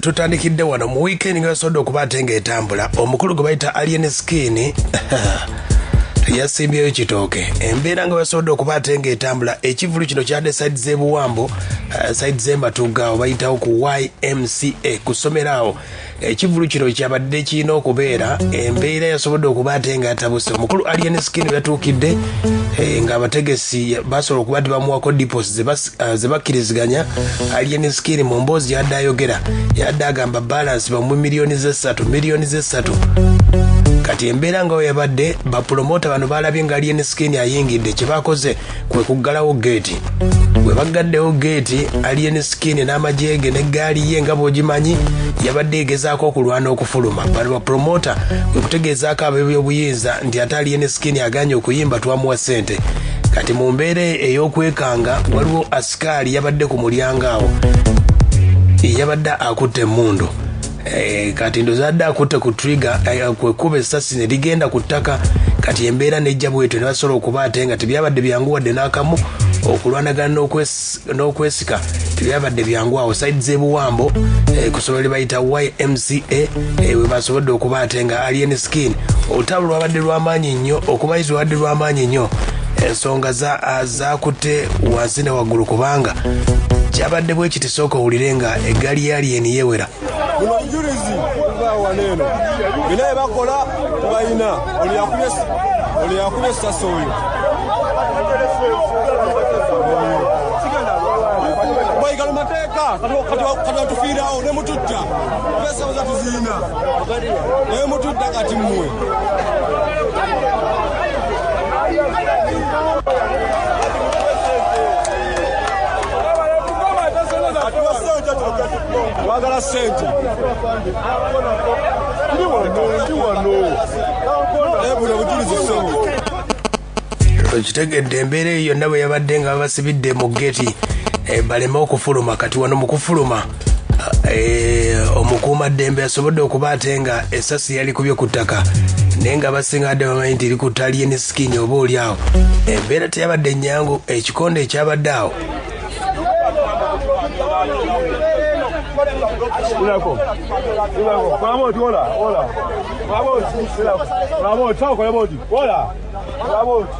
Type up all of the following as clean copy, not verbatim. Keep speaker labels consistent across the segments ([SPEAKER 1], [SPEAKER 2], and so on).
[SPEAKER 1] Tutandikidde wano mu weekend nga yasobodde okuba ate ng'etambula. Omukulu gwe bayita Alien Skin yasimbyeyo kitooke. Embeera nga basobodde okuba ate ng'etambula, ekivvulu kino kyadde side z'ebuwambo, side z'ematugga awo bayitawo ku YMCA ku ssomero awo. Ekivvulu kino kyabadde kirina okubeera, embeera yasobodde okuba ate ng'atabuse. Omukulu Alien Skin yatuukidde ng'abategesi basobola okuba nti bamuwako deposit ze bakkiriziganya. Alien Skin mu mboozi yadde ayogera, yadde agamba balance bamuwe miliyoni z'essatu, miliyoni z'essatu. Kati embeera nga we yabadde, bapulomota bano balabye nga Alien Skin ayingidde, kye bakoze kwe kuggalawo geeti. Bwe baggaddewo geeti, Alien Skin n'amagye ge n'eggaali ye nga bw'ogimanyi yabadde egezaako okulwana okufuluma. Bano bapulomota kwe kutegeezaako ab'ebyobuyinza nti ate Alien Skin agaanye okuyimba, twamuwa ssente. Kati mu mbeera ey'okwekanga, waliwo asikaali yabadde ku mulyango awo, yabadde akutte emmundu. Kati ndozadde akutte ku trigger, kwekuba essasi ne ligenda ku ttaka. Kati embeera nejja bwetyo ne basobola okuba ate nga tebyabadde byangu wadde n'akamu okulwanagana n'okwesika, tebyabadde byangu awo side z'ebuwambo, ku ssomero lye bayita YMCA, we basobodde okuba ate nga Alien Skin olutalo lwabadde lw'amaanyi nnyo, okubayizi lwabadde lw'amaanyi nnyo. Ensonga zakutte wansi ne waggulu kubanga kyabadde bwe kiti. Sooka owulire nga eggaali ya Alien yeewera.
[SPEAKER 2] Buno bujulizi buva wano eno, byonna bye bakola tubalina. Ono yakubye essasi oyo. Bayigalo mateeka kati watufiirawo ne mututta twesabuza tuziina naye mututta kati mmwe. Twagala sente.
[SPEAKER 3] Ndi wano, ndi wano.
[SPEAKER 2] Naye buno bujulizi ssebo.
[SPEAKER 1] Okitegedde, embeera eyo yonna bwe yabadde nga babasibidde mu geti, baleme okufuluma. Kati wano mu kufuluma, omukuumaddembe asobodde okuba ate nga essasi yalikubye ku ttaka, naye nga abasinga adde bamanyi nti likutte Alien Skin oba oli awo. Embeera teyabadde nnyangu, ekikonde ekyabadde awo.
[SPEAKER 3] Ilako. Ilako. Kola boti, hola, hola. Kola boti, ilako. Kola boti, sawa kola boti. Hola. Kola boti.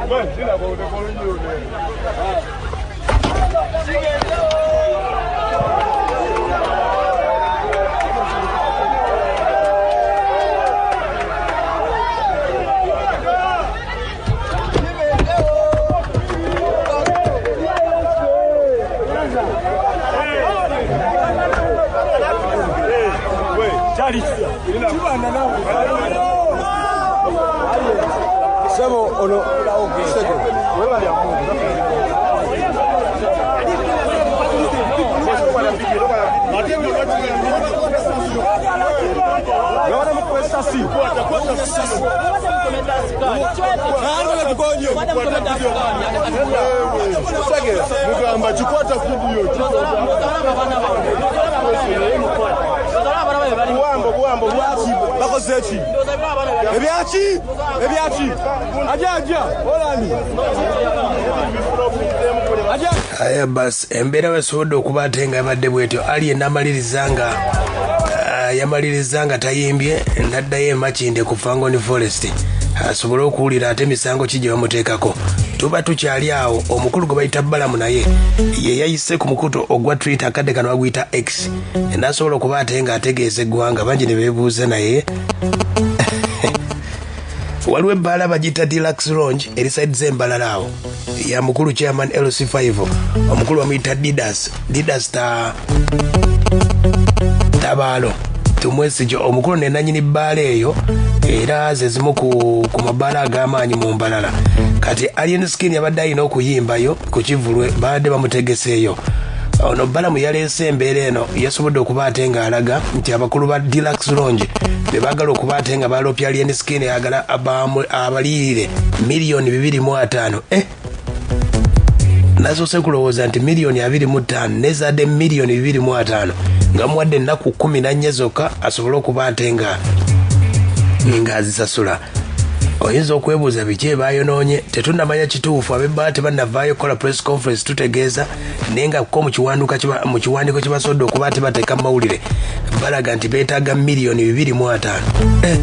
[SPEAKER 3] Ben, ilako, kola nyo. Charlie.
[SPEAKER 2] Sebo ono sego. Yabana mukuba essasi. Nalwo tukonye.
[SPEAKER 3] Mugamba kikwata video. Buwambo, buwambo,
[SPEAKER 2] Lwaki bakoze ki? Ebyaki? Ebyaki? Aja aja. Olani. Aja.
[SPEAKER 1] Aya basi, embeera wesobodde okuba ate nga yabadde bwetyo. Alien n'amaliriza nga yamaliriza nga tayimbye, n'addayo emakinde ku Fangone Forest asobole okuwulira ate emisango ki gye bamuteekako. Tuba tukyali awo, omukulu gwe bayita Balamu naye ye yayise ku mukutu ogwa Twitter, akadde kano baguyita X, n'asobola okuba ate ng'ategeeza eggwanga. Bangi ne beebuuza, naye waliwo ebbaala bagiyita Deluxe Lounge eri side z'embalala awo, ya mukulu chairman LC5, omukulu bamuyita Didas, Didas ta Tabaalo Tumwesige. Omukulu nenanyini bbaala eyo, era ze zimu ku mabaala ag'amaanyi mu Mbalala. Kati Alien Skin yabadde alina okuyimbayo ku kivulwe babadde bamutegeseeyo. Ono Balamu yaleese embeera eno, yasobodde okuba ate ng'alaga nti abakulu ba Deluxe Lounge be baagala okuba ate nga balopya Alien Skin, ayagala abaliyirire miliyoni 250. Nasoose kulowooza nti miliyoni 25, nezadde miliyoni 250, nga muwadde ennaku 14 zokka asobole okuba ate nga ng'azisasula. Oyinza okwebuuza biki ebayonoonye, tetunnamanya kituufu. Ab'ebbaala tebannavaayo kukola press conference tutegeeza, naye nga ko mu kiwandiiko kye basobodde okuba ate bateeka mu mawulire balaga nti beetaaga 2,250,000.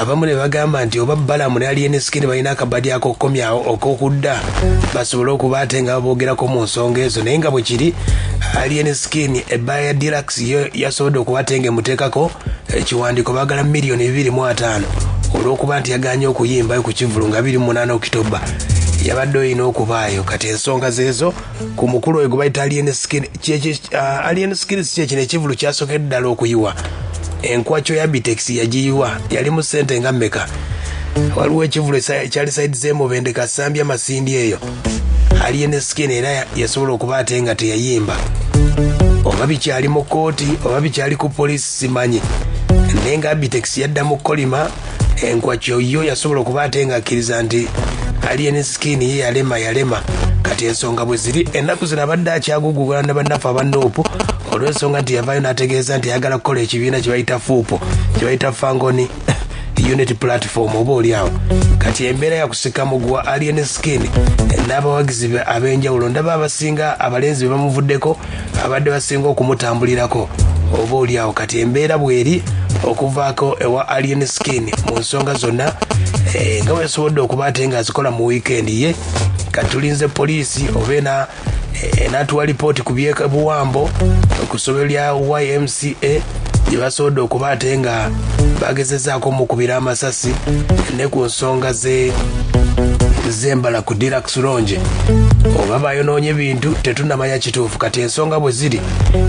[SPEAKER 1] Abamu ne bagamba nti oba Balamu ne Alien Skin balina akabadi ak'okukomyawo ok'okudda basobole okuba ate nga baboogerako mu nsonga ezo. Naye nga bwe kiri, Alien Skin ebbaala ya Deluxe yo yasobodde okuba ate nga emuteekako ekiwandiiko, baagala 2,250,000 olw'okuba nti yagaanye okuyimbayo ku kivvulu nga 28 Okitoba yabadde olina okubaayo. Kati ensonga zeezo ku mukulu oyo gwe bayita Alien Skin. Alien Skin si kyekino ekivvulu kyasookedde ddala okuyiwa enkwakyo ya Bitex yagiyiwa, yalimu ssente nga mmeka? Waliwo ekivvulu ekyali side z'emubende Kasambya Masindi eyo, Alien Skin era yasobola okuba ate nga teyayimba. Oba bikyali mu kkooti oba bikyali ku poliisi simanyi, naye nga Bitex yadda mu kolima enkwakyo yo yasobola okuba ate nga akkiriza nti Alien Skin ye yalema. Kati ensonga bwe ziri ennaku zino abadde akyagugugula ne bannaffe aba Nuupu olw'ensonga nti yavaayo n'ategeeza nti ayagala kukola ekibiina kye bayita FUPO, kye bayita Fangoni Unity Platform oba oli awo. Kati embeera yakusika mugwa Alien Skin n'abawagizi be ab'enjawulo. Ndaba abasinga abalenzi be bamuvuddeko abadde basinga okumutambulirako oba oli awo. Kati embeera bw'eri okuvaako ewa Alien Skin mu nsonga zonna nga bwe yasobodde okuba ate ng'azikola mu wiikendi ye. Kati tulinze poliisi oba enaatuwa lipooti ku byebuwambo ku ssomero lya YMCA gye basobodde okuba ate nga bagezezaako omukubira amasasi, ne ku nsonga z'embala ku Deluxe Lounge oba bayonoonye ebintu tetunnamanya kituufu. Kati ensonga bwe ziri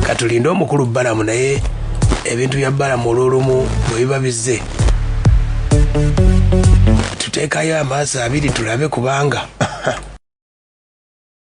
[SPEAKER 1] katulinde omukulu Balamu, naye ebintu bya Balamu olw'olumu bwe biba bizze tuteekayo amaaso abiri tulabe, kubanga